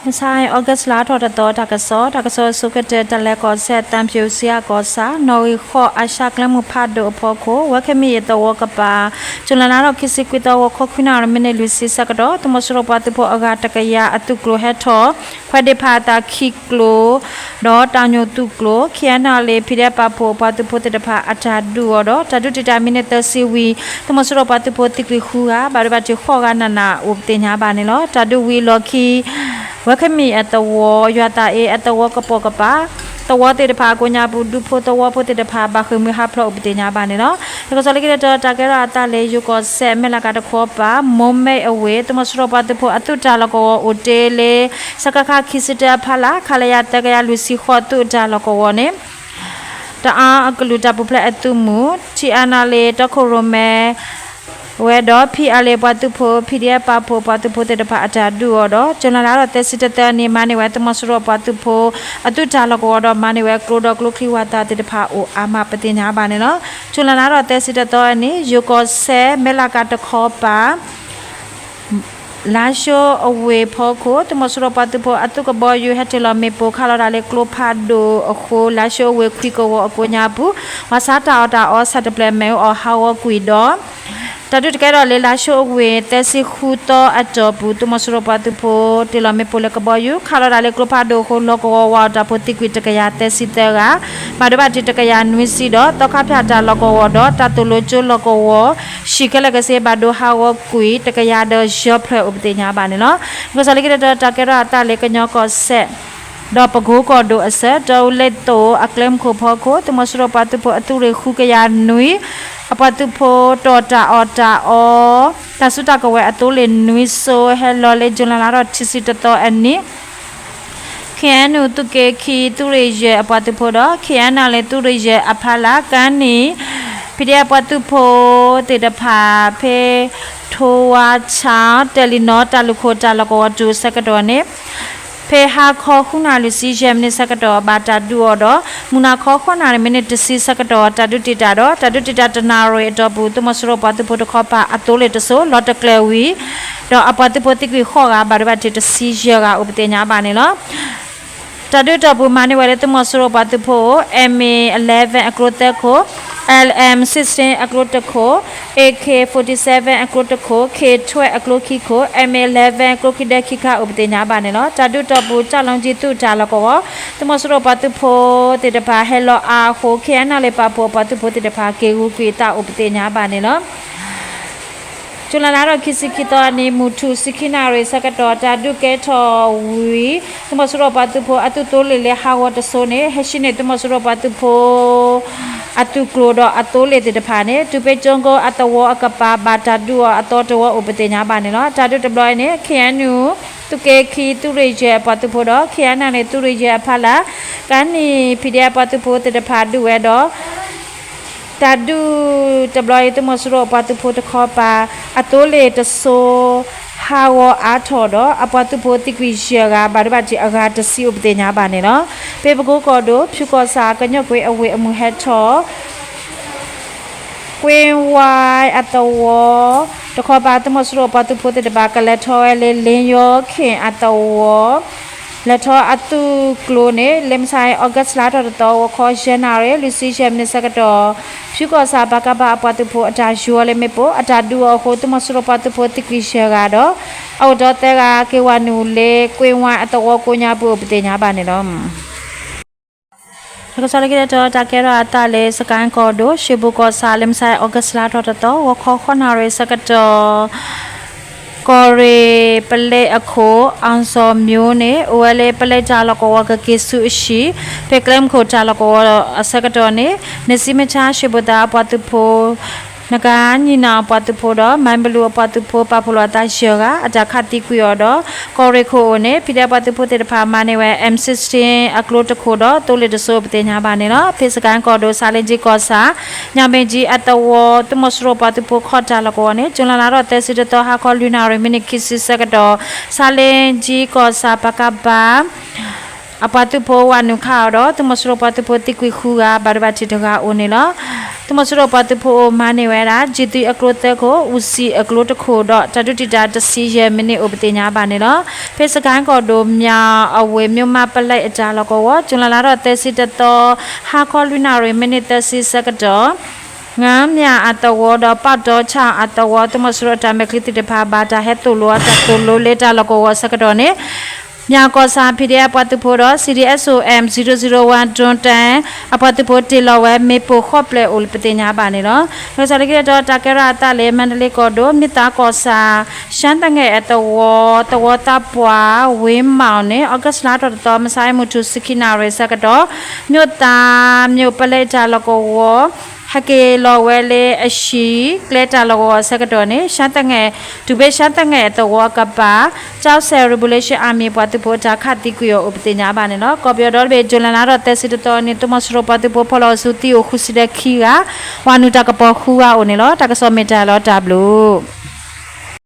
မုၢ်ဆါအံၤ August လါထီၣ်တသီ တၢ်ကစီၣ်, တၢ်ကစီၣ်အဆိကတၢၢ် တၢ်လဲၤကီၢ်စဲၣ် သံဖြူဇရပ်ကီၢ်ဆၣ် နီၣ်ဂံၢ်ဃိး အၤၡၣ်ကျဲမုၢ်ဖးဒိၣ်အဖီခိၣ် ဝဲခမံၣ်အသဝီကပၤ ကၠူၤလဲလါထီၣ်ခံဆံခွံသီ ဂီၤခီခွံနၣ်ရံၣ် မံးနံးလွံၢ်ဆံဆၢကတီၢ် သုးမီၤစိရိၤပှၤသုးဖိအဂၤတကယၤအသုးကျိၤဟဲထီၣ် ခွဲးဒ့ဖးအသးခံကျိၤ ဒီးတၢ်ညိၣ်သုးကျိၤ ခ့ၣ်အဲၣ်နၣ်လ့ၣ် ဖံးဒဲးပာ်ဖှိၣ်အပှၤသုးဖိသ့ၣ်တဖၣ်အတၢ်ဒုးအီၤဒီး တၢ်ဒုးတံာ်တာ်မံးနံးသၢဆံဝံၤ သုးမီၤစိရိၤပှၤသုးဖိသံကွံာ်ဃုဂၤ ဘၣ်ဒိဘၣ်ထံးဃိးဂၤနးနးအိၣ်ပသ့ၣ်ညါဘၣ်န့ၣ်လီၤ. တၢ်ဒုးဝံၤအလီၢ်ခံ ဝဲခမံၣ်အသဝီ ယွၤသးအ့အသဝီကပိာ်ကပၤ သဝီသ့ၣ်တဖၣ်အကိးညါပူၤ ဒူဖိသဝီဖိသ့ၣ်တဖၣ် ဘၣ်ဃ့ၢ်မှံဟးဖျိးအိၣ်ပသ့ၣ်ညါဘၣ်န့ၣ်လီၤ. တၢ်ကစီၣ်လၢခံတတီၤ တၢ်ကဲထီၣ်အသးလၢ ယိၤကီၢ်စဲၣ် မဲၢ်လးကၤတခီပၤ မိၢ်မဲအဝ့ၢ် သုးမီၤစိရိၤပှၤသုးဖိအသုးတၢ်လီၢ်ကဝီၤအိၣ်တ့ၢ်လၢ စကခ ခံဆံတၢအဖီလာ် ခလရ သၢကယၤလွံၢ်ဆံဃိး သုးတၢ်လီၢ်ကဝီၤန့ၣ် တအၣ်အကလုာ်တၢ်ပူၤဖျဲးအသုးမုၢ် ထံအနလ့ တီခိၣ်ရိၣ်မဲ ဝဲဒီး ဖံအလ့ ပှၤသုးဖိ ဖံးဒဲးပာ်ဖှိၣ်ပှၤသုးဖိသ့ၣ်တဖၣ်အတၢ်ဒုးအီၤဒီး ကၠူၤလဲလါထီၣ်သၢဆံတသီအနံၤ မၤန့ၢ်ဝဲသုးမီၤစိရိၤပှၤသုးဖိ အသုးတၢ်လီၢ်ကဝီၤဒီး မၤန့ၢ်ဝဲကျိဒီးကျိချံဝၣ်သၣ်သ့ၣ်တဖၣ်အိၣ်အါမးပသ့ၣ်ညါဘၣ်န့ၣ်လီၤ. ကၠူၤလဲလါထီၣ်သၢဆံတသီအနံၤ ယိၤကီၢ်စဲၣ် မဲၢ်လးကၤတခီပၤ လါၡိအဝ့ၢ်ဖီခိၣ် သုးမီၤစိရိၤပှၤသုးဖိအသုးကဘီယူၤ ဟဲတ့ၢ်လီၤမ့ၣ်ပိၢ်ခးလီၤတၢ်လၢကျိဖးဒိၣ်အဃိ လါၡိအဝ့ၢ်ခွံကဝီၤအကိးညါပူၤ ဘၣ်ဆၣ်တၢ်အီၣ်တၢ်အီဆၣ်တဖျၢၣ်မ့ၣ်အူအီၣ်ဟးဂီၤကွံာ်ဒီး တၢ်ဒုးတကဲထီၣ်လၢလါၡိအဝ့ၢ်သၢဆံဃုသီအတီၢ်ပူၤ သုးမီၤစိရိၤပှၤသုးဖိ တ့ၢ်လီၤမ့ၣ်ပိၢ်လၢကဘီယူၤ ခးလီၤတၢ်လၢကျိဖးဒိၣ်အဃိ လီၢ်ကဝီၤဝးအီၣ်တၢ်ဖိသံကွံာ်တကယၤသၢဆံသၢဂၤ ဘၣ်ဒိဘၣ်ထံးတကယၤနွံဆံဒီး သီခါဖၠၣ်တၢ်လီၢ်ကဝီၤဒီး တၢ်သိၣ်လိကၠိလီၢ်ကဝီၤ ဟံၣ်ခဲလၢာ်ကဆ့ ဘၣ်ဒိဟးဂီၤကွံာ် တကယၤဒီးယဲၢ်ဖျၢၣ်အိၣ်ပသ့ၣ်ညါဘၣ်န့ၣ်လီၤ. တၢ်ကစီၣ်လၢခံတတီၤ တၢ်ကဲထီၣ်အသးလၢကညီကီၢ်စဲၣ် ဒီးပကိကီၢ်ဒိၣ်အဆၢ တီအူလ့ၣ်သိၣ်အကျဲမုၢ်ခိၣ်ဖီခိၣ် သုးမီၤစိရိၤပှၤသုးဖိအသုးရ့ၣ်ဃုကယၤနွံ အပှၤသုးဖိတီၢ်တၢ်အီၣ်တၢ်အီ တၢ်စုတၢ်ကဝဲၤအသိလ့ၣ်နွံစိ ဟဲလီၤလၢ ကၠူၤလဲလါထီၣ်ခံဆံတသီအနံၤ ခ့ၣ်အဲၣ်ယူၣ်သုးက့ခံ သုးရ့ၣ်ယဲၢ်အပှၤသုးဖိဒီး ခ့ၣ်အဲၣ်နၣ်လ့ၣ် သုးရ့ၣ်ယဲၢ်အဖီလာ် ကၣ်နံၣ် ဖံးဒဲးပှၤသုးဖိသ့ၣ်တဖၣ် ဖဲ ထိဝါဆၣ် တဲလံနီ တၢ်လူၢ်ခိၣ်တၢ်လီၢ်ကဝီၤတုၤဆၢကတီၢ်န့ၣ် ဖဲဟါခီဃုနၣ်ရံၣ်လွံၢ်ဆံယဲၢ်မံးနံးဆၢကတီၢ် ဘၣ်တၢ်ဒုးအီၤဒီး မုၢ်နၤခီဃိးနၣ်ရံၣ်မံးနံးတဆံဆၢကတီၢ် တၢ်ဒုးတံာ်တာ်ဒီး တၢ်ဒုးတံာ်တာ်တနၣ်ရံၣ်အတီၢ်ပူၤ သုးမီၤစိရိၤပှၤသုးဖိတခီပၤအသိလ့ၣ်တစိၤ လီၤတကျဲၤဝံၤ ဒီးအပှၤသုးဖိသံကွံာ်ဃိးဂၤ ဘၣ်ဒိဘၣ်ထံးတဆံယဲၢ်ဂၤအိၣ်ပသ့ၣ်ညါဘၣ်န့ၣ်လီၤ. တၢ်ဒုးအတီၢ်ပူၤမၤန့ၢ်ဝဲလၢသုးမီၤစိရိၤပှၤသုးဖိ M A eleven အကျိသၢခိၣ်, L M sixteen အကျိတခိၣ်, A K forty-seven အကျိတခိၣ်, K twelve အကျိခံခိၣ်, M A eleven အကျိခံဒဲခံခါအိၣ်ပသ့ၣ်ညါဘၣ်န့ၣ်လီၤ. တၢ်ဒုးအတီၢ်ပူၤ တၢ်လီၢ်ကံသုးတၢ်လီၢ်ကဝီၤ သုးမီၤစိရိၤပှၤသုးဖိသ့ၣ်တဖၣ်ဟဲလီၤအါအဃိ ခ့ၣ်အဲၣ်နၣ်လ့ၣ်ပာ်ဖှိၣ်အပှၤသုးဖိသ့ၣ်တဖၣ် က့ၤဂုာ်ကွံာ်အသးအိၣ်ပသ့ၣ်ညါဘၣ်န့ၣ်လီၤ. ကၠူၤလဲလါထီၣ်ခံဆံခံသီအနံၤ မုၢ်ထူၣ်ဆံခံနၣ်ရံၣ်ဆၢကတီၢ် တၢ်ဒုးကဲထီၣ်ဝံၤ သုးမီၤစိရိၤပှၤသုးဖိအသုးသိလ့ၣ်လၢဟးဂီၤတစိၤန့ၣ် ဟဲရှုံးန့ၢ်သုးမီၤစိရိၤပှၤသုးဖိ အသုးကျိၤဒီးအသိလ့ၣ်သ့ၣ်တဖၣ်န့ၣ် တုၤဖဲကၠိကိအသဝီအကပၤ ဘၣ်တၢ်ဒုးအီၤအသီတဝီအိၣ်ပသ့ၣ်ညါဘၣ်န့ၣ်လီၤ. တၢ်ဒုးတဘျီအံၤန့ၣ် ခ့ၣ်အဲၣ်ယူၣ် သုးက့ခံ သုးရ့ၣ်ယဲၢ်အပှၤသုးဖိဒီး ခ့ၣ်အဲၣ်နၣ်လ့ၣ် သုးရ့ၣ်ယဲၢ်အဖီလာ် ကၣ်နံၣ် ဖံးဒဲး အပှၤသုးဖိသ့ၣ်တဖၣ်ဒုးဝဲဒီး တၢ်ဒုးတဘျီအံၤ သုးမီၤစိရိၤအပှၤသုးဖိတခီပၤ အသိလ့ၣ်တစိၤ ဟးဂီၤအါထီၣ်ဒီး အပှၤသုးဖိသံကွံာ်ယဲၢ်ဂၤ ဘၣ်ဒိဘၣ်ထံးအဂၤတဆံအိၣ်ပသ့ၣ်ညါဘၣ်န့ၣ်လီၤ. ဖဲပကိကီၢ်ဒိၣ် ဖၠူကီၢ်ဆၣ် ကညီကွ့အဝ့ၢ်အမုၢ်ဟဲထီၣ် ကွ့ဝါအသဝီ တခီပၤ သုးမီၤစိရိၤအပှၤသုးဖိသ့ၣ်တဖၣ် ကလဲၤထီၣ်ဝဲလၢ လ့ယီခ့ၣ်အသဝီ လဲၤထီၣ်အသုးကျိၤန့ၣ် လၢမုၢ်ဆါအံၤ August လါထီၣ်တသီ ဂီၤခီယဲၢ်နၣ်ရံၣ် လွံၢ်ဆံယဲၢ်မံးနံးဆၢကတီၢ် ဖၠူကီၢ်ဆၣ် ပကဖ အပှၤသုးဖိအတၢ်ယူၤအီၤလၢမ့ၣ်ပိၢ် အတၢ်ဒုးအီၤအဃိ သုးမီၤစိရိၤပှၤသုးဖိသံကွံာ်ယဲၢ်ဂၤဒီး အအိၣ်တီသၢဂၤ က့ၤဝဲနုာ်လၢ ကွ့ဝါအသဝီကိးညါပူၤအိၣ်ပသ့ၣ်ညါဘၣ်န့ၣ်လီၤ. တၢ်ကစီၣ်လၢခံတတီၤ တၢ်ကဲထီၣ်အသးလၢ စကဲၣ်ကီၢ်ဒိၣ် ရွှေဘိုကီၢ်ဆၣ် လၢမုၢ်ဆါအံၤ August လါထီၣ်တသီ ဂီၤခီဃိးနၣ်ရံၣ်ဆၢကတီၢ် ကီၢ်ရ့ၣ်ပလဲအခိၣ် အောင်ဇော်မျိုးန့ၣ် အိၣ်ဝဲလၢပလဲတၢ်လီၢ်ကဝီၤကက့ၤဆူအဟံၣ် ဖဲကျဲမုၢ်ခိၣ်တၢ်လီၢ်ကဝီၤအဆၢကတီၢ်န့ၣ် နစံမဆါ ရွှေဘိုသာ အပှၤသုးဖိ နကါညီနောင် အပှၤသုးဖိဒီး မၤဘလူးအပှၤသုးဖိ ပာ်ဖှိၣ်လိာ်အသးယဲၢ်ဂၤ အတၢ်ခးသံကွံာ်အီၤဒီး ကီၢ်ရ့ၣ်ခိၣ်အိၣ်န့ၣ် ဖံးဒဲးပှၤသုးဖိသ့ၣ်တဖၣ်မၤန့ၢ်ဝဲ M sixteen အကျိတခိၣ်ဒီး သိလ့ၣ်တစိၤပသ့ၣ်ညါဘၣ်န့ၣ်လီၤ. ဖဲစကဲၣ်ကီၢ်ဒိၣ် ဆါလ့ကၠံကီၢ်ဆၣ် ညၣ်ဘ့ၣ်ကၠံအသဝီ သုးမီၤစိရိၤပှၤသုးဖိခီၣ်တၢ်လီၢ်ကဝီၤန့ၣ် ကၠူၤလဲလါထီၣ်သၢဆံတသီ ဟါခီလွံၢ်နၣ်ရံၣ် မံးနံးခံဆံဆၢကတီၢ် ဆါလ့ကၠံကီၢ်ဆၣ် ပကဖ အပှၤသုးဖိဝးနုာ်ခးအီၤဒီး သုးမီၤစိရိၤပှၤသုးဖိသံကွံာ်ဃုဂၤ ဘၣ်ဒိဘၣ်ထံးတဂၤအိၣ်န့ၣ်လီၤ. သုးမီၤစိရိၤပှၤသုးဖိအိၣ်မၤန့ၢ်ဝဲဒၣ် G three အကျိတၢခိၣ်, အူစံၣ်အကျိတခိၣ်ဒီး တၢ်ဒုးတံာ်တာ်တဆံယဲၢ်မံးနံးအိၣ်ပသ့ၣ်ညါဘၣ်န့ၣ်လီၤ. ဖဲစကဲၣ်ကီၢ်ဒိၣ် မၠၣ်အဝ့ၢ် မၠိၣ်မးပလဲအတၢ်လီၢ်ကဝီၤ ကၠူၤလဲလါထီၣ်သၢဆံတသီ ဟါခီလွံၢ်နၣ်ရံၣ် မံးနံးသၢဆံဆၢကတီၢ် ငါမၠၣ်အသဝီဒီး ပီၣ်တီဆၣ်အသဝီ သုးမီၤစိရိၤအတၢ်မဲာ်ချံသ့ၣ်တဖၣ် ဘၣ်တၢ်ဟဲသိၣ်လိအတၢ်သိၣ်လိလၢတၢ်လီၢ်ကဝီၤဆၢကတီၢ်န့ၣ် မၠၣ်ကီၢ်ဆၣ် P D F ပှၤသုးဖိဒီး C D S O M zero zero one ဒိတၢၣ် အပှၤသုးဖိတ့ၢ်လီၤဝဲ မ့ၣ်ပိၢ်ဃီၣ်ပျဲၢ်အိၣ်လၢပသ့ၣ်ညါဘၣ်န့ၣ်လီၤ. တၢ်ကစီၣ်လၢခံတတီၤ တၢ်ကဲထီၣ်အသးလၢ မါဒလ့ကီၢ်ဒိၣ် မ့ၢ်သးကီၢ်ဆၣ် ရှမ်းသငယ်အသဝီ သဝီသးပှၢ် ဝ့မီၣ်န့ၣ် August လါထီၣ်တသီ မုၢ်ဆါအံၤမုၢ်ထူၣ် ဆံခံနၣ်ရံၣ်ဆၢကတီၢ် မၠိၣ်သး မၠိၣ်ပလဲတၢ်လီၢ်ကဝီၤ ဟဲက့ၤလီၤဝဲလၢအဟံၣ် ကျဲတၢ်လီၢ်ကဝီၤဆၢကတီၢ်န့ၣ် ရှမ်းသငယ် တုၤဖဲရှမ်းသငယ်အသဝီအကပၤ ကၠီစဲၣ် Revolution Army ပှၤသုးဖိအတၢ်ခးသံကွံာ်အီၤအိၣ်ပသ့ၣ်ညါဘၣ်န့ၣ်လီၤ. ကီၢ်ပယီၤဒီတဘ့ၣ် ကၠူၤလဲလါထီၣ်သၢဆံတသီန့ၣ် သုးမီၤစိရိၤပှၤသုးဖိဖီၣ်လီၤအီၤဆူသံအိၣ်ဃုဆံဒီးခံဂၤ, ဝၤနုာ်တၢ်ကပီၤဃုဂၤအိၣ်န့ၣ်လီၤ. တၢ်ကစီၣ်မ့ၢ်တၢ်လီၤတၢ်ဘျုး